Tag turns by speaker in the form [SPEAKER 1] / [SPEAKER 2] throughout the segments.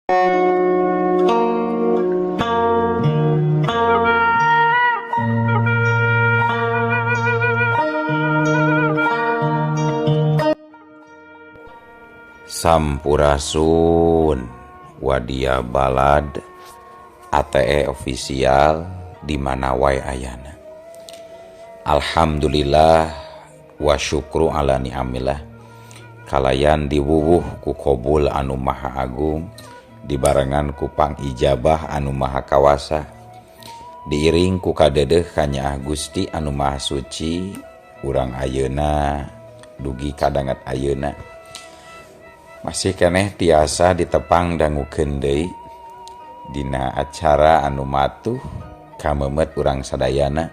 [SPEAKER 1] Sampurasun Wadia Balad ATE official di mana wae ayana. Alhamdulillah wa syukru ala ni'amillah kalayan diwuwuh ku kobul anu maha agung dibarengan ku pangijabah anu maha kawasa diiring ku kadedeh kanyaah Gusti anu maha suci urang ayeuna dugi kadanget ayeuna masih keneh tiasa ditepang dangukeun deui dina acara anu matuh kamemet urang sadayana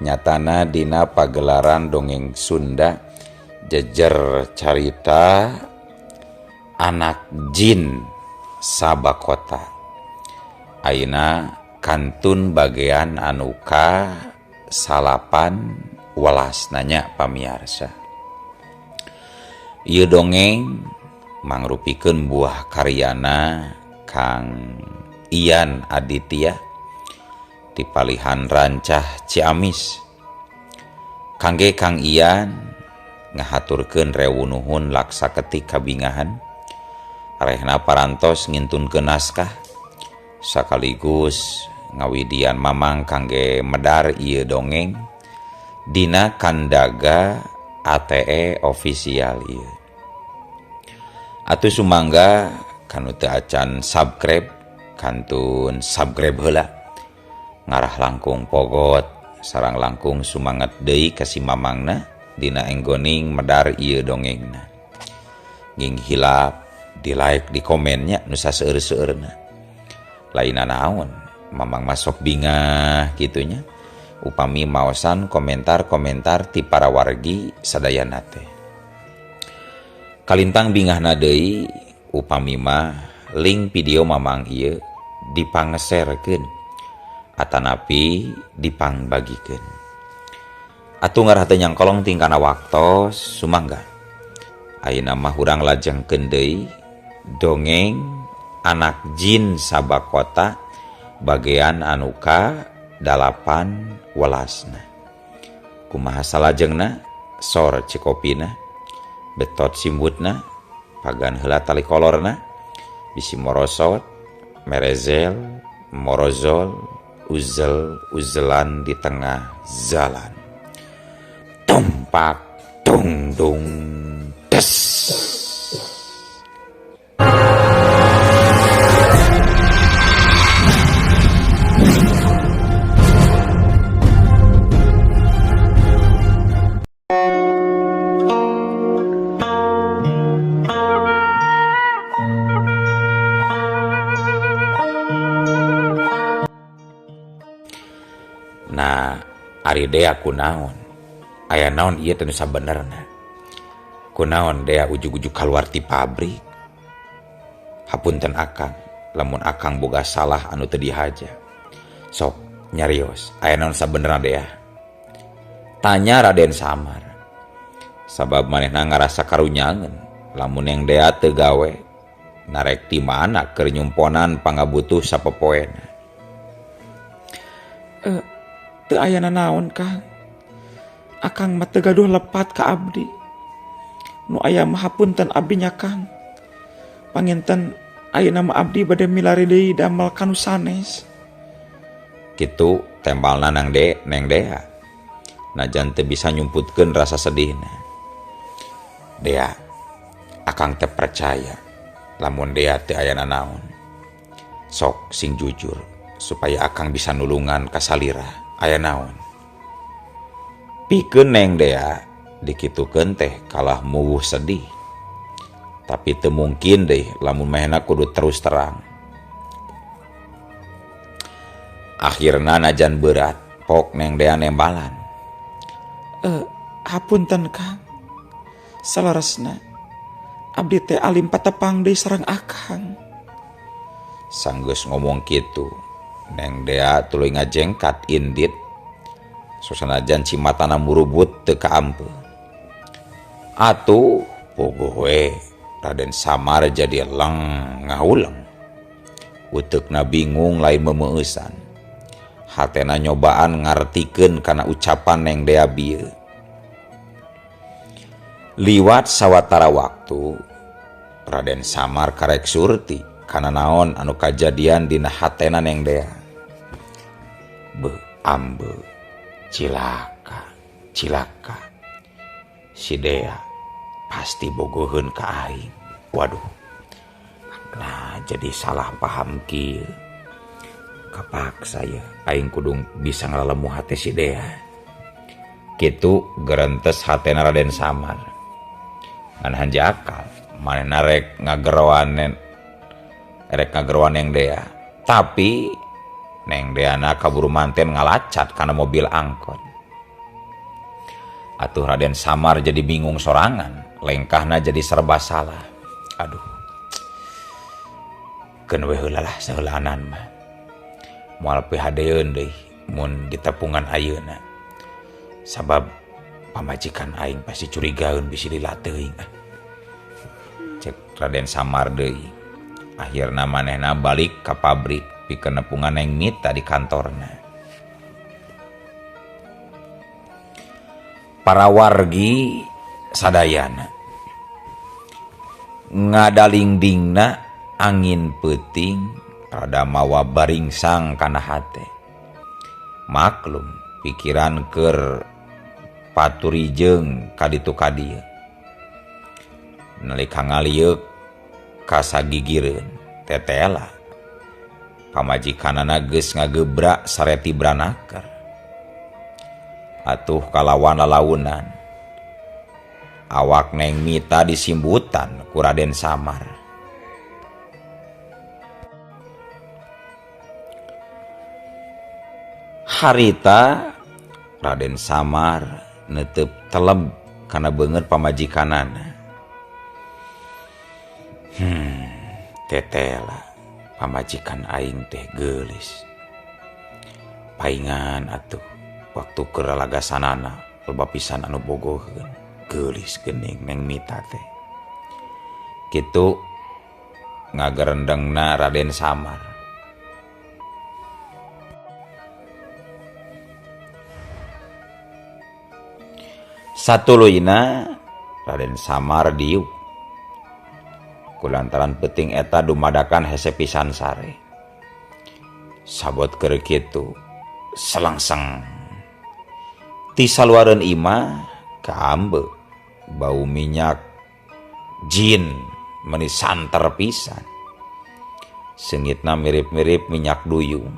[SPEAKER 1] nyatana dina pagelaran dongeng Sunda jejer carita anak jin Sabakota. Ayeuna kantun bagian anu ka 18 nanya pamiarsa. Ieu dongeng mangrupikeun buah karyana Kang Ian Aditya di Palihan Rancah Ciamis. Kangge Kang Ian ngahaturkeun rewu nuhun laksa ketik kabingahan rehna parantos ngintunkeun naskah sakaligus ngawidian mamang kangge medar ieu dongeng dina kandaga ATE official ieu. Atuh sumangga kanu teu acan subscribe kantun subscribe heula ngarah langkung pogot sarang langkung sumanget deui ka si mamangna dina enggoning medar ieu dongengna. Nging hilap di like di komennya nu saseueur-seueurna. Lainna naon mamang masuk bingah kitunya upami maosan komentar-komentar ti para wargi sadayana teh. Kalintang bingahna deui upami mah link video mamang ieu dipangeserkeun atanapi dipangbagikeun. Atuh ngarah teu nyangkolong tingkana waktos sumangga. Ayeuna mah urang lajengkeun deui dongeng anak jin Sabakota bagian anu ka 18. Kumaha salajengna sor cikopina betot simbutna pagan heula tali kolorna bisi morosot merezel morozol uzel uzelan di tengah jalan tumpak tung dung des. Nah, ari Dea kunaon? Aya naon ieu teh nu sabenerna? Kunaon Dea ujug-ujug kaluar ti pabrik? Hapunten akang, lamun akang boga salah anu teu dihaja. Sok nyarios, aya naon sabenerna Dea? Tanya Raden Samar. Sabab manehna ngarasa karunyangeun lamun yang Dea teu gawe, narek ti mana keur nyumponan pangabutuh sapopoena. Teu aya nanaon Kang. Akang mah teu gaduh lepat ka abdi. Nu aya mah hapunten abdi nya Kang. Panginten ayeuna mah abdi bade milari deui damel kanu sanes. Kitu tembalna nang de neng Dea. Najan teu bisa nyumputkeun rasa sedihna. Dea, akang teu percaya lamun Dea teu aya nanaon. Sok sing jujur supaya akang bisa nulungan ka salira. Aya naon? Pikeun neng Dea dikitukeun teh kalah muwuh sedih. Tapi teu mungkin deh lamun manehna kudu terus terang. Akhirna najan berat pok neng Dea nembalan. Hapunten Kang. Saleresna abdi teh alim patepang deui sareng akang. Sanggeus ngomong kitu, neng Dea tuluy ngajengkat indit. Sosanajan cimatana murubut teu kaampeu. Atuh pogoh we Raden Samar jadi leng ngahuleng. Uteukna bingung lain meumeusan. Hatena nyobaan ngartikeun kana ucapan Neng Dea bieu. Liwat sawatara waktu, Raden Samar karek surti kana naon anu kajadian dina hatena Neng Dea. Beuh ambeu, cilaka, cilaka. Si Dea pasti bogoheun ka aing. Waduh. Nah, jadi salah paham kieu. Kapaksa ya aing kudu bisa ngalelemu hate si Dea. Kitu gerentes hatena Raden Samar. Ngan hanjakal manehna rek ngageroan Neng Dea. Tapi Neng Deana kaburu manten ngalacat kana mobil angkot. Atuh Raden Samar jadi bingung sorangan, lengkahna jadi serba salah. Aduh. Keun we heula lah saheulaanan mah. Moal pihadeeun deui mun ditepungan ayeuna. Sabab pamajikan aing pasti curigaeun bisi lila teuing. Cek Raden Samar deui. Akhirna manehna balik ka pabrik pikeun nepungan Neng Mita di kantorna. Para wargi sadayana ngadalingdingna angin peuting rada mawa baringsang kana hate. Maklum pikiran keur paturijeng ka ditu ka dieu. Nalika ngalieuk kasagigireun tetela pamajikanana geus ngagebrak sareti branaker. Atuh kalawan lalaunan awak Neng Mita disimbutan ku Raden Samar. Harita Raden Samar netep teleb kana beungeut pamajikanana. Tetela pamajikan aing teh geulis. Paingan atuh waktu keur lagasanana loba pisan anu bogoheun geulis geuning Neng Mita teh. Kitu ngagerendengna Raden Samar. Satuluyna Raden Samar diuk kulantaran peuting eta dumadakan hese pisan sare. Sabot keur kitu selangseng ti saluareun imah kaambe bau minyak jin meuni santer pisan. Seungitna mirip-mirip minyak duyung.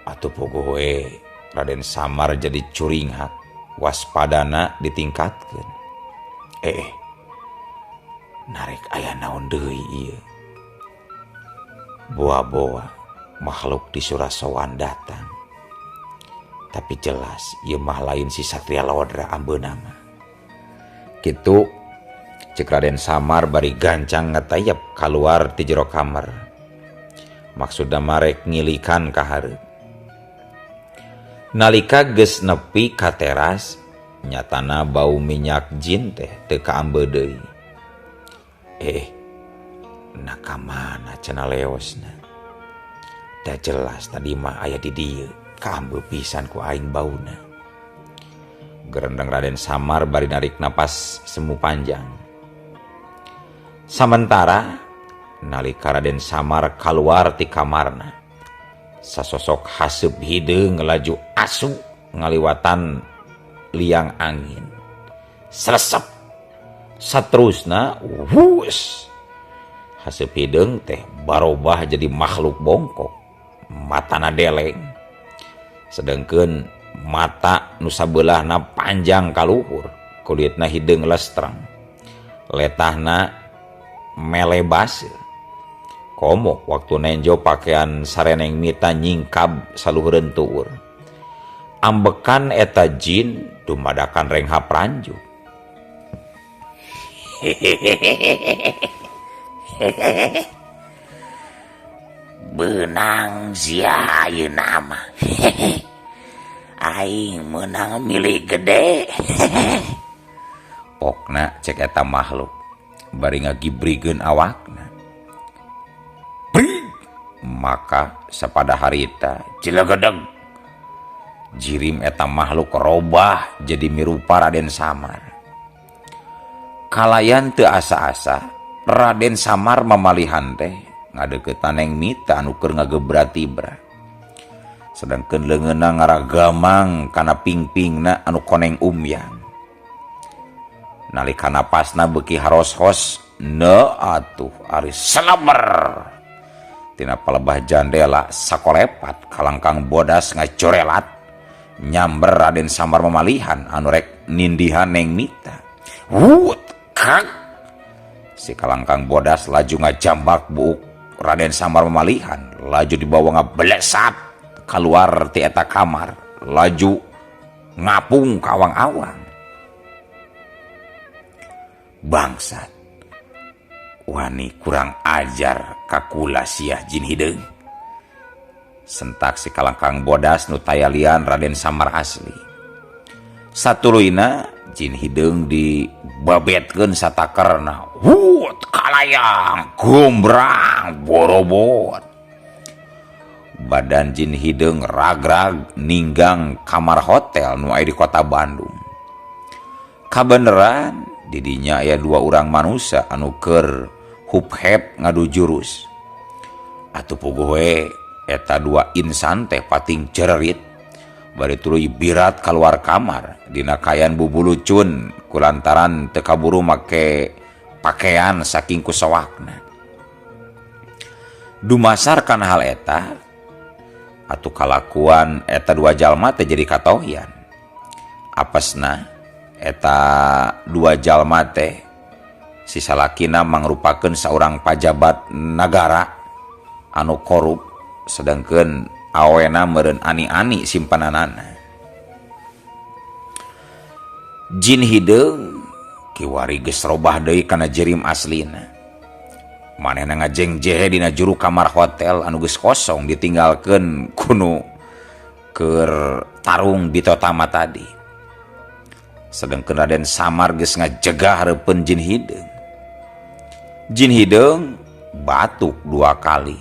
[SPEAKER 1] Atuh pogoh we Raden Samar jadi curinghak, waspadana ditingkatkeun. Narek aya naon deui ieu? Boa-boa makhluk di Surasowan datang. Tapi jelas ieu mah lain si Satria Lodra ambeuna mah. Kitu cek Raden Samar bari gancang ngetayep kaluar ti jero kamar. Maksudna marek ngilikan ka hareup. Nalika geus nepi ka teras, nyatana bau minyak jin teh teu kaambe deui. Na ka mana cenah leosna? Da jelas tadi mah aya di dieu, kaambe pisan ku aing bauna. Gerendeng Raden Samar bari narik napas semu panjang. Samentara nalika Raden Samar kaluar ti kamarna, sasosok haseup hideung laju asu ngaliwatan liang angin. Sresep saterusna wus. Haseup hideung teh barobah jadi makhluk bongkok, matana deleng. Sedengkeun mata nu sabeulahna panjang kaluhur, kulitna hideung lestreng. Letahna mele baseuh. Komo waktu nenjo pakaian sareneng Mita nyingkab saluhureun tuur. Ambekan eta jin dumadakan renghap ranjuk.
[SPEAKER 2] Beunang sia ayeuna mah. Aing meunang milik gede.
[SPEAKER 1] Pokna cek eta makhluk bari ngagibrikeun awakna. Brig. Maka sapada harita cilegedeg jirim eta makhluk robah jadi mirupa Raden Samar. Kalayan teu asa-asa Raden Samar mamalihan teh ngadeuketan Neng Mita anu keur ngagebra tibra. Sedangkeun leungeunna ngaragamang kana pingpingna anu koneng umyang. Nalika napasna beuki haros-hos ne atuh ari seleber. Tina palebah jandela sakolepat kalangkang bodas ngacorelat nyamber Raden Samar mamalihan anu rek nindihan Neng Mita. Wut kak si kalangkang bodas laju ngajambak buuk Raden Samar mamalihan laju dibawa ngablesat keluar ti eta kamar laju ngapung ka awang-awang. Bangsat wani kurang ajar kakula siah jin hideung. Sentak si kalangkang bodas nu tayalian Raden Samar asli. Satuluyna jin hideung dibabetkeun satakerna. Hut kalayang gombrang borobot. Badan jin hideung ragrag ninggang kamar hotel nu aya di kota Bandung. Kabeneran didinya aya dua urang manusia anu keur huphep ngadu jurus. Atuh puguh we eta dua insan teh pating cererit bari tuluy birat keluar kamar dina kayan bubulucun kulantaran teu kaburu make pakaian saking kusawakna. Dumasar kana hal eta atuh kalakuan eta dua jalma teh jadi katohian. Apesna eta dua jalma teh si salakina mangrupakeun saurang pajabat nagara anu korup sedangkeun awena meureun ani-ani simpananana. Jin hideung kiwari geus robah deui kana jirim aslina. Manehna ngajengjehe dina juru kamar hotel anu geus kosong ditinggalkeun kunu keur tarung bitotama tadi. Sedangkeun Raden Samar geus ngajegah hareupeun jin hideung. Jin hideung batuk dua kali.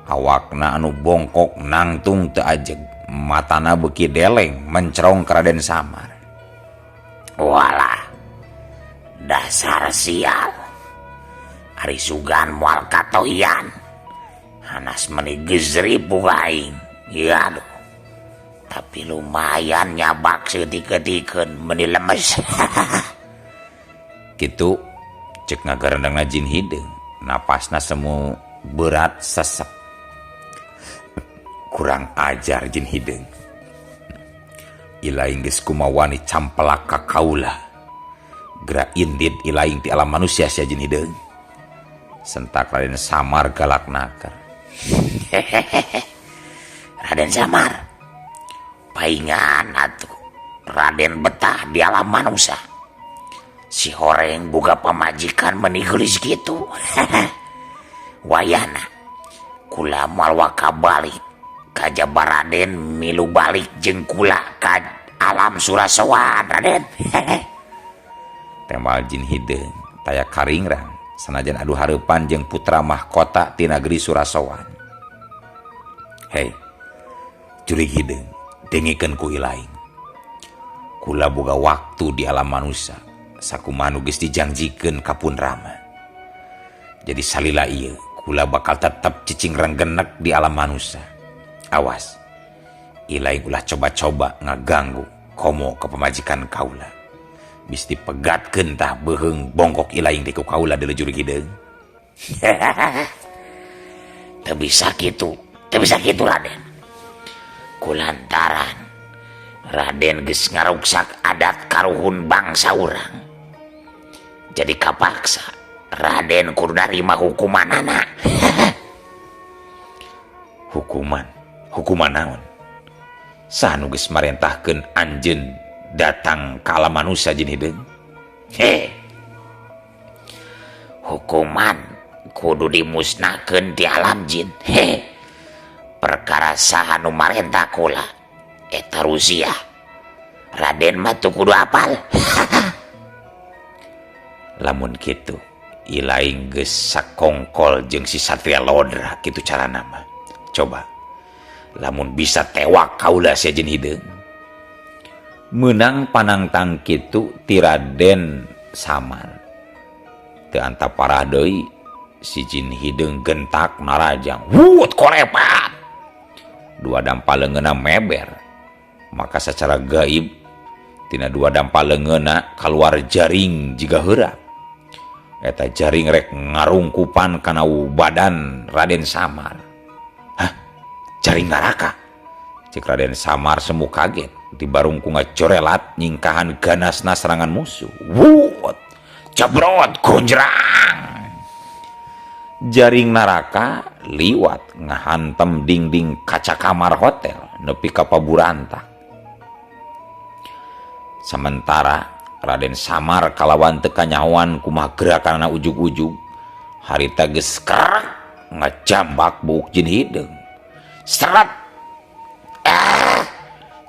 [SPEAKER 1] Awakna anu bongkok nangtung teu ajeg, matana beuki deleng mencerong ka Raden Samar.
[SPEAKER 2] Walah, dasar sial. Ari sugan moal katohian. Hanas meni gezrip aing. Ya aduh. Tapi lumayan nyabak seutik-eutikeun meni lemes.
[SPEAKER 1] Kitu cek ngagarendangna jin hideung, napasna semu berat sesek. Kurang ajar jin hideung. Ilaing geus kumawani campelak ka kaula. Geura indit ilaing ti alam manusia sia jin hideung. Sentak Raden Samar galak naker.
[SPEAKER 2] Raden Samar, paingan atuh Raden betah di alam manusia. Si horeng boga pamajikan meni geulis kitu. Wayahna kula moal waka balik kajaba Raden milu balik jeung kula ka alam Surasowan Raden.
[SPEAKER 1] Temal jin hideung taya karingrang sanajan adu hareupan jeung putra mahkota ti negeri Surasowan. Hei, jurig hideung dengikeun ku ilaing. Kula boga waktu di alam manusia sakumaha nu geus dijangjikeun ka pun Rama. Jadi salila ieu kula bakal tetep cicing renggenek di alam manusia. Awas, ilaing ulah coba-coba ngaganggu komo ke pamajikan kaula. Bis dipegatkeun tah beuheung bongkok ilaing teh ku kaula deuleu jurig hideung.
[SPEAKER 2] Teu bisa kitu, teu bisa kitu Raden. Kulantaran Raden geus ngaruksak adat karuhun bangsa urang. Jadi kapaksa Raden kudu narima hukumanana.
[SPEAKER 1] Hukuman? Hukuman naon? Saha nu geus marentahkeun anjeun datang ka alam manusia jin hideung?
[SPEAKER 2] He. Hukuman kudu dimusnahkeun di alam jin. He. Perkara saha nu marentah kula eta rusia. Raden mah teu kudu apal.
[SPEAKER 1] Lamun kitu Ilaing geus sakongkol jeung si Satria Lodra kitu carana mah. Coba lamun bisa tewak kaula sia jin hideung. Meunang panangtang kitu ti Raden Samar. Teu antap parah deui si jin hideung gentak narajang. Wut kolepat. Dua dampa leungeunna meber. Maka secara gaib tina dua dampa leungeunna kaluar jaring jiga heurap. Eta jaring rek ngarungkupan kana badan Raden Samar. Hah? Jaring neraka? Cek Raden Samar semu kaget. Dibarung ku ngacorelat nyingkahan ganasna serangan musuh. Wut! Jebrot gonjrang. Jaring neraka liwat ngahantem dingding kaca kamar hotel nepi ka paburantak. Sementara Raden Samar kalawan teu kanyahoan kumaha gerakanna ujug-ujug harita geus krek ngajambak buuk jin hideung. Seret. Ah!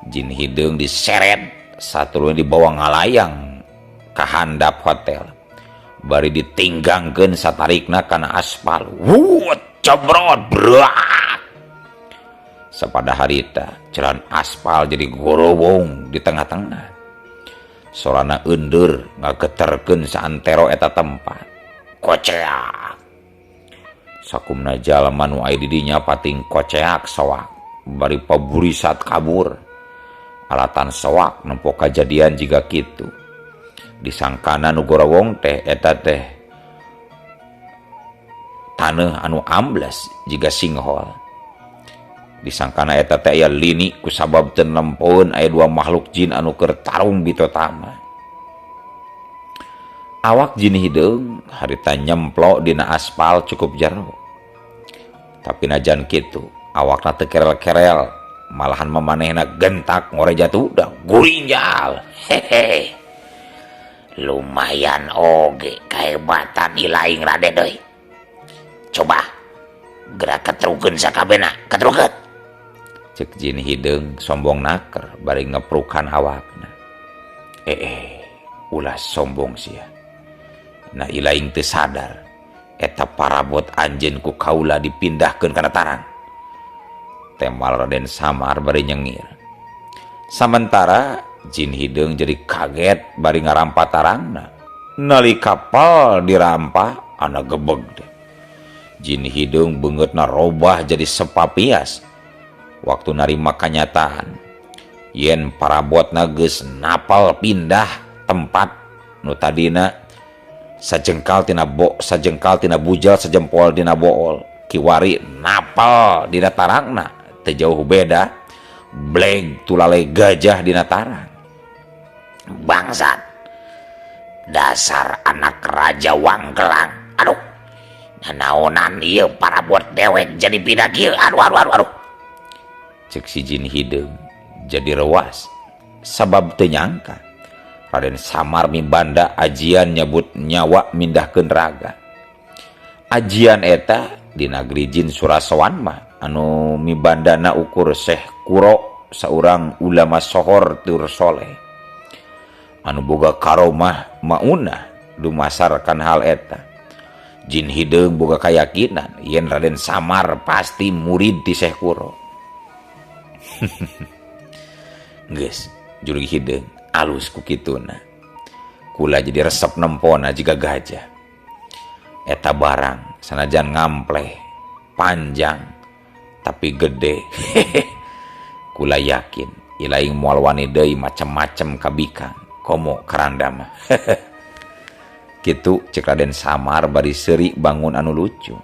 [SPEAKER 1] Jin hideung diseret satuluyna dibawa ngalayang ka handap hotel. Bari ditinggangkeun satarikna kana aspal. Wut, cebrot, brak. Sapada harita jalan aspal jadi gorowong di tengah-tengah. Sorana eundeur ngageterkeun saantero eta tempat. Koceak. Sakumna jalma nu aya di dinya pating koceak soak bari paburisat kabur. Alatan soak nempo kajadian jiga kitu. Disangkana nu gorowong teh eta teh taneuh anu ambles jiga singhol. Disangkana eta teh aya lini kusabab teu nempoeun aya dua makhluk jin anu keur tarung bitotama. Awak jin hideung harita nyemplok dina aspal cukup jero. Tapi najan kitu awakna teu kerel-kerel, malahan mamanehna gentak ngoreja udah gurinjal.
[SPEAKER 2] Hehe. Lumayan oge kehebatan ilaing Raden deui. Coba gerak ketrukeun sakabehna, ketrukeun.
[SPEAKER 1] Cek jin hideung sombong naker bari ngeprukan awakna. Ulah sombong sia. Nah ilaing teu sadar eta parabot anjeun ku kaula dipindahkeun kana tarang. Temal Raden Samar bari nyengir. Samentara jin hideung jadi kaget bari ngarampa tarangna. Nalika kapal dirampa ana gebeg deh. Jin hideung beungeutna robah jadi sepapias. Waktu narima kanyataan yen parabotna geus napal pindah tempat nu tadina sajengkal tina bo, sajengkal tina bujal, sajempol dina bool, kiwari napal dina tarangna teu jauh beda bleg tulale gajah dina tarang.
[SPEAKER 2] Bangsat, dasar anak raja Wanggelang. Aduh, nanaonan ieu parabot dewek jadi pindah kieu. Aduh aduh aduh aduh.
[SPEAKER 1] Cek si jin hideung jadi rewas sabab teu nyangka Raden Samar mibanda ajian nyebut nyawa mindahkeun raga. Ajian eta di nagri jin Surasowan mah anu mibandana ukur Syekh Kuro saurang ulama sohor tur soleh anu boga karomah maunah dumasarkan hal eta. Jin hideung boga kayakinan yen Raden Samar pasti murid ti Syekh Kuro. Geus jurug hideung alus ku kituna. Kula jadi resep nempona jiga gajah. Eta barang sanajan ngampleh panjang tapi gede. Kula yakin ilaing moal wani deui macem-macem kabikang komo karanda mah. Kitu cek Raden Samar bari seuri bangun anu lucu.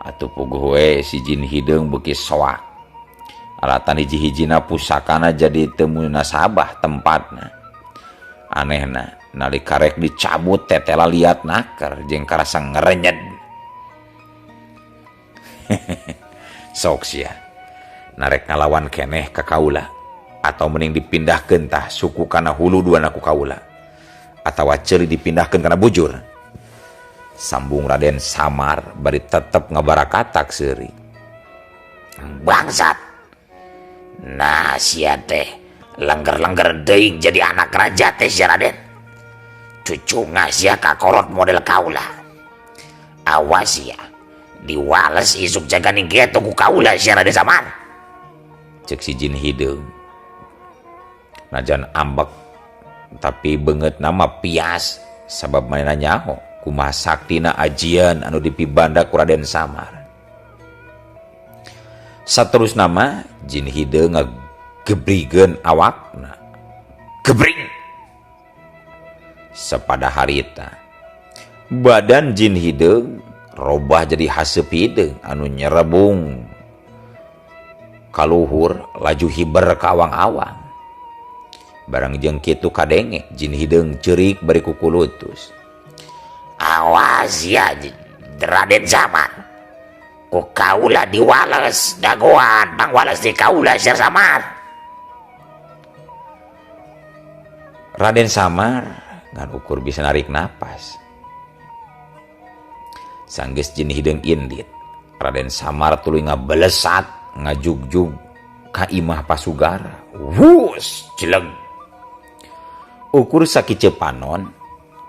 [SPEAKER 1] Atuh puguh we si jin hideung beuki soak. Alatan hiji-hijina pusakana jadi teu munasabah tempatna. Anehna nalika rek dicabut tetela liat naker jeung karasa ngerenyed. Sok sia narek ngalawan keneh ka kaula atau mending dipindahkeun tah suku kana hulu duana ku kaula atawa ceuli dipindahkeun kana bujur. Sambung Raden Samar bari tetep ngabarakatak seuri.
[SPEAKER 2] Bangsat. Nah sia teh lengger-lengger deui jadi anak raja teh sia Raden. Cucunga sia kakolot model kaula. Awas ya, diwales isuk jaganing geto ku kaula sia Raden Samar.
[SPEAKER 1] Cek si jin hideung. Najan ambek tapi beungeut nama pias sabab manehna nyaho kumaha saktina ajian anu dipibanda ku Raden Samar. Saterusna mah jin hideung ngagebrigeun awakna. Gebring. Sapada harita badan jin hideung robah jadi haseup hideung anu nyerebung kaluhur laju hiber ka awang-awang. Barang jeung kitu kadenge jin hideung ceurik bari kukulutus.
[SPEAKER 2] Awas ya Raden Samar, ku kaula diwales dagoan pangwales di kaula sia Samar.
[SPEAKER 1] Raden Samar ngan ukur bisa narik napas. Sanggeus jin hideung indit, Raden Samar tuluy ngabelesat ngajugjug ka imah pasugara. Wus
[SPEAKER 2] jeleg.
[SPEAKER 1] Ukur sakiceu panon,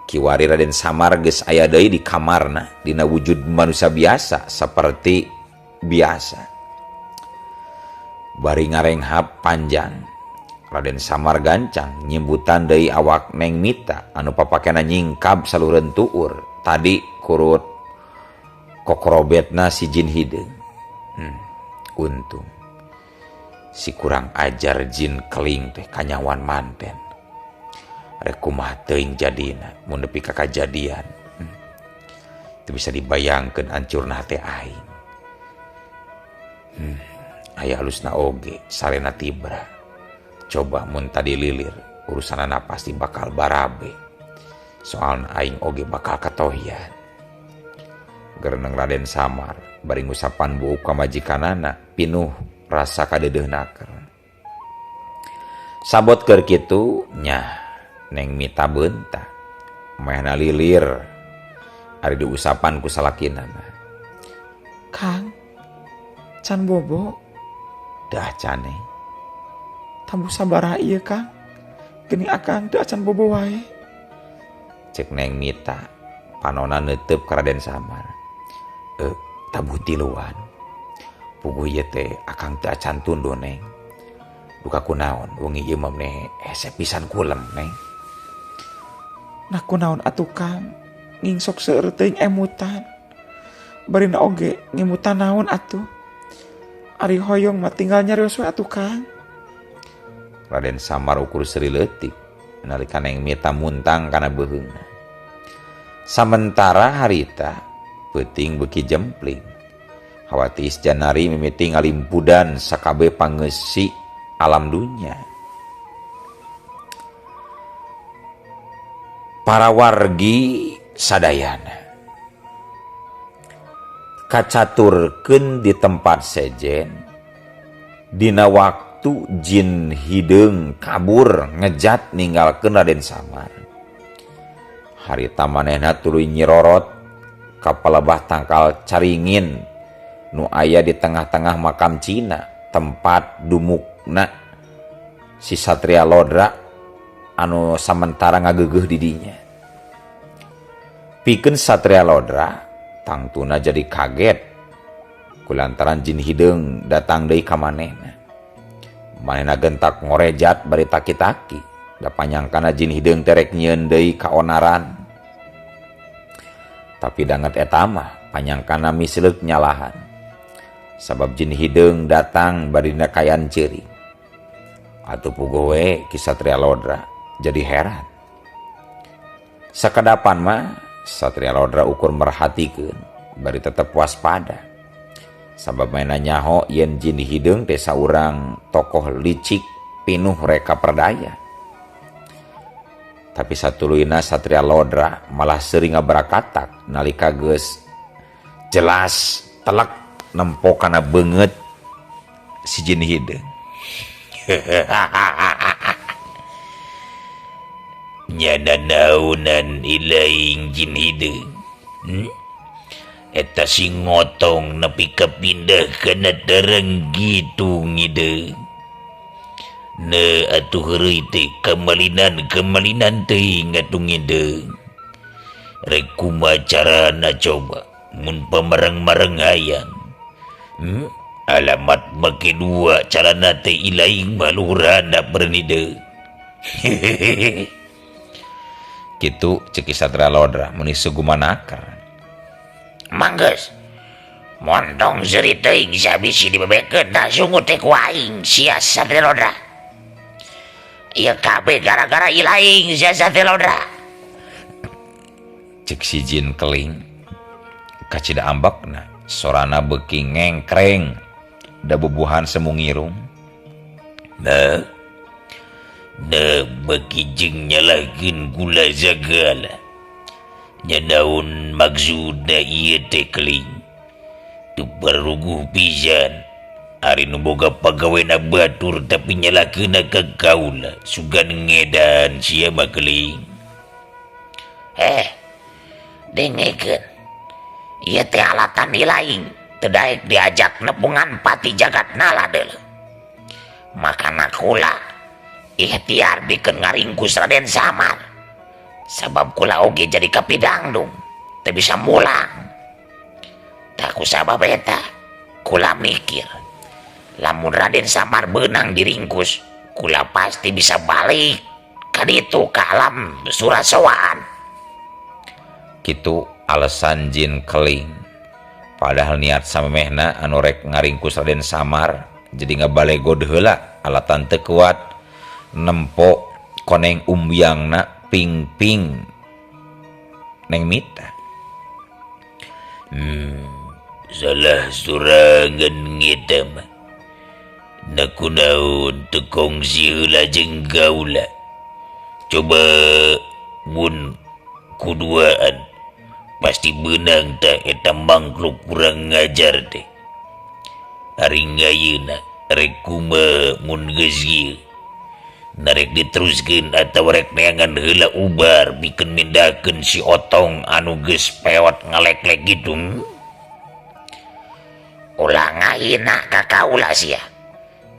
[SPEAKER 1] kiwari Raden Samar geus aya deui di kamarna dina wujud manusia biasa saperti biasa. Bari ngarenghap panjang, Raden Samar gancang nyimbutan deui awak Neng Mita anu papakena nyingkab salureun tuur tadi kurut kokorobetna si jin hideung. Untung si kurang ajar jin keling teh kanyawan manten. Rek kumaha teuing jadina mun nepi ka kajadian. Teu bisa dibayangkeun ancurna hate aing. Aya alusna oge sarena tibra. Coba mun tadi lilir urusanana pasti bakal barabe. Soalna aing oge bakal katohian. Gereneng Raden Samar bari ngusapan buuk ka majikanana pinuh rasa kadeudeuh naker. Sabot keur kitu nyah Neng Mita beunta mehna lilir ari diusapan ku salakinana.
[SPEAKER 3] Kang, can bobo.
[SPEAKER 1] Dah cane.
[SPEAKER 3] Tambuh sabaraha ieu Kang? Geuning akang teu acan bobo wae.
[SPEAKER 1] Cek Neng Mita panona neuteub ka Raden Samar. Tabuh tiluan. Puguh ieu teh akang teu acan tunduh Neng. Duka kunaon wengi ieu mah meh hese pisan kulem Neng.
[SPEAKER 3] Nah kunaon atuh Kang, ngingsok seueur teuing emutan. Barina oge ngemutan naon atuh. Ari hoyong mah tinggal nyarios we atuh Kang.
[SPEAKER 1] Raden Samar ukur seuri leutik nalika Neng Mita muntang kana beuheungna. Samentara harita peuting beuki jempling. Hawa tiis janari mimiti ngalimpudan sakabe pangeusi alam dunya. Para wargi sadayana kacaturkeun di tempat sejen dina waktu jin hideung kabur ngejat ninggalkeun Raden Samar. Harita manehna tuluy nyirorot ka palebah tangkal caringin nu aya di tengah-tengah makam Cina tempat dumukna si Satria Lodra anu samentara ngageugeuh di dinya. Pikeun Satria Lodra tangtuna jadi kaget kulantaran jin hideung datang deui ka manehna. Manehna gentak ngorejat bari taki-taki, da panyangkana jin hideung teh rek nyieun deui kaonaran. Tapi danget eta mah panyangkana misleuk nyalahan. Sabab jin hideung datang bari dina kayan ceurik. Atuh puguh we Ki Satria Lodra jadi heran. Sakedapan mah Satria Lodra ukur merhatikeun bari tetep waspada. Sabab maena nyaho yen jin hideung teh saurang tokoh licik pinuh reka perdaya. Tapi satuluyna Satria Lodra malah seuring ngabarakatak nalika geus jelas telek nempo kana beungeut si jin hideung.
[SPEAKER 2] Nyana naunan ilaing jin hideung. Eta si ngotong nepi ka pindah kana tereng gitu ngideung. Ne atuh heureuy teh kamalinan kamalinan teuing atuh ngideung. Rek kumaha carana coba mun pamareng-mareng hayang. Alamat make dua carana teh ilaing mah luhur handap beureun hideung. Hehehe.
[SPEAKER 1] Kitu cek Ki Satria Lodra meuni sugumanaker.
[SPEAKER 2] Manggeus. Montong seuri teuing sia bisi dibebekeun tah sungut teh ku aing sia Satria Lodra. Ieu kabeh gara-gara ilaing sia Satria Lodra.
[SPEAKER 1] Cek si jin keling kacida ambekna sorana beuki ngengkreng da bubuhan semu ngirung.
[SPEAKER 2] Nah, nah beuki jeung nyalahkeun gula sagala. Nya naon maksudna ieu teh keling? Teu paruguh pisan. Ari nu boga pagawena batur tapi nyalahkeunna ka kaula sugan ngedan sia mah keling. Dengekeun. Ieu teh alatan ilaing teu daek diajak nepungan pati jagat nala deuleu. Makana kula ikhtiar bikeun ngaringkus Raden Samar. Sabab kula oge jadi kapidangdung teu bisa mulang. Tah ku sabab eta kula mikir lamun Raden Samar beunang diringkus kula pasti bisa balik ka ditu ka alam Surasowan.
[SPEAKER 1] Kitu alasan jin keling. Padahal niat samemehna anu rek ngaringkus Raden Samar jadi ngabalegod heula alatan teu kuat nempo koneng umbiangna ping-ping neng mita.
[SPEAKER 2] Salah sorangan ngeta mah. Na kunaon teu kongsi heula jeung kaula. Coba mun kuduaan pasti beunang tah eta mangkluk kurang ngajar teh. Ari ngayeuna rek kumaha mun geus ieu? Narek diteruskeun atawa rek neangan heula ubar bikeun mindahkeun si Otong anu geus peot ngaleklek gitu. Ulah ngahina ka kaula sia.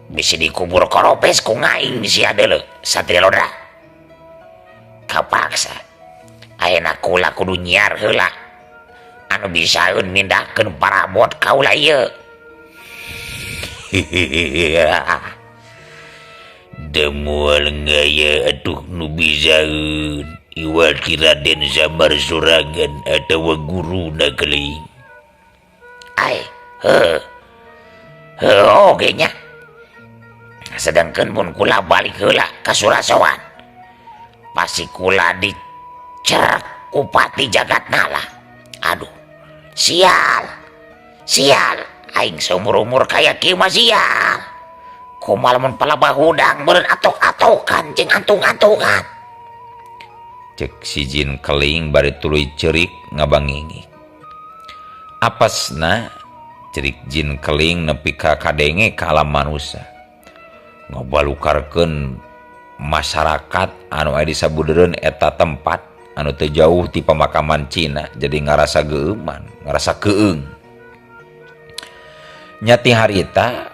[SPEAKER 2] Bisi dikubur koropes ku ngaing sia deuleu Satria Lodra. Kapaksa ayeuna kula kudu nyiar heula anu bisaeun mindahkeun parabot kaula ieu. Demual ngaya atuh nu bisaeun iwal ti Raden Samar sorangan atawa guruna keling. Ai, heuh. Heuh oge nya. Sedangkan mun kula balik heula ka Surasowan pasti kula dicerek ku pati jagat nala. Aduh, sial. Sial, aing seumur-umur kaya kieu mah sial. Kumaha lamun palebah hudang beureun atok-atokan jeung antung-antungan.
[SPEAKER 1] Cek si jin keling bari tuluy ceurik ngabangingik. Apesna cerik jin keling nepi ka kadenge ka alam manusa. Ngabalukarkeun masyarakat anu aya di sabudeureun eta tempat anu teu jauh ti pamakaman Cina jadi ngarasa geueuman, ngarasa keung. Nyati harita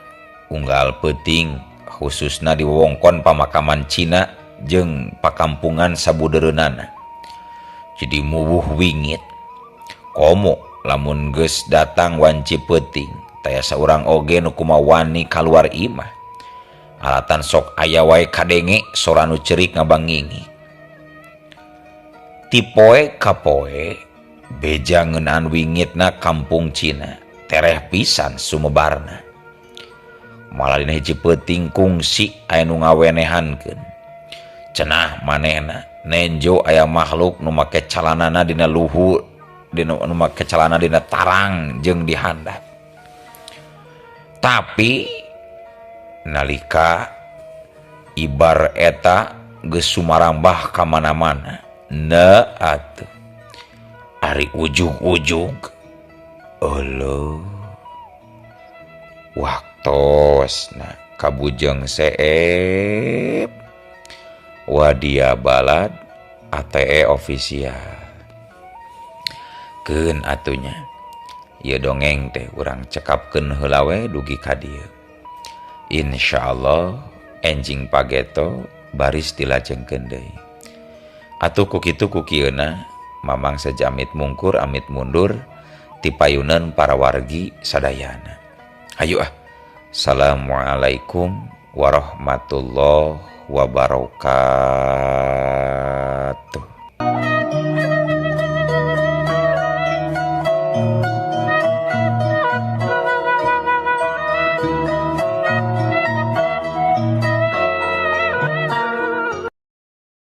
[SPEAKER 1] unggal peuting khususna di wewengkon pamakaman Cina jeung pakampungan sabudeureunana. Jadi muwuh wingit. Komo lamun geus datang wanci peuting, taya saurang oge nu kumaha wani kaluar imah. Alatan sok aya wae kadenge sora nu cerik ngabangingi. Ti poe ka poe beja ngeunaan wingitna kampung Cina tereh pisan sumebarna. Malah dina hiji peuting kungsi aya nu ngawenehankeun. Cenah manehna nenjo aya makhluk nu make calanana dina luhur, dina nu make calana dina tarang jeung di handap. Tapi nalika ibar eta geus sumarambah ka mana-mana, na atuh ari ujug-ujug euleuh waktosna kabujeng seep Wadia Balad ATE official. Keun atunya ieu dongeng teh urang cekapkeun heula we dugi ka dieu. Insyaallah Enjing pageto baris dilajengkeun deui. Atuh ku kitu ku kieuna Mamang seja amit mungkur amit mundur ti payunan para wargi sadayana. Hayu ah. Assalamualaikum warahmatullahi wabarakatuh.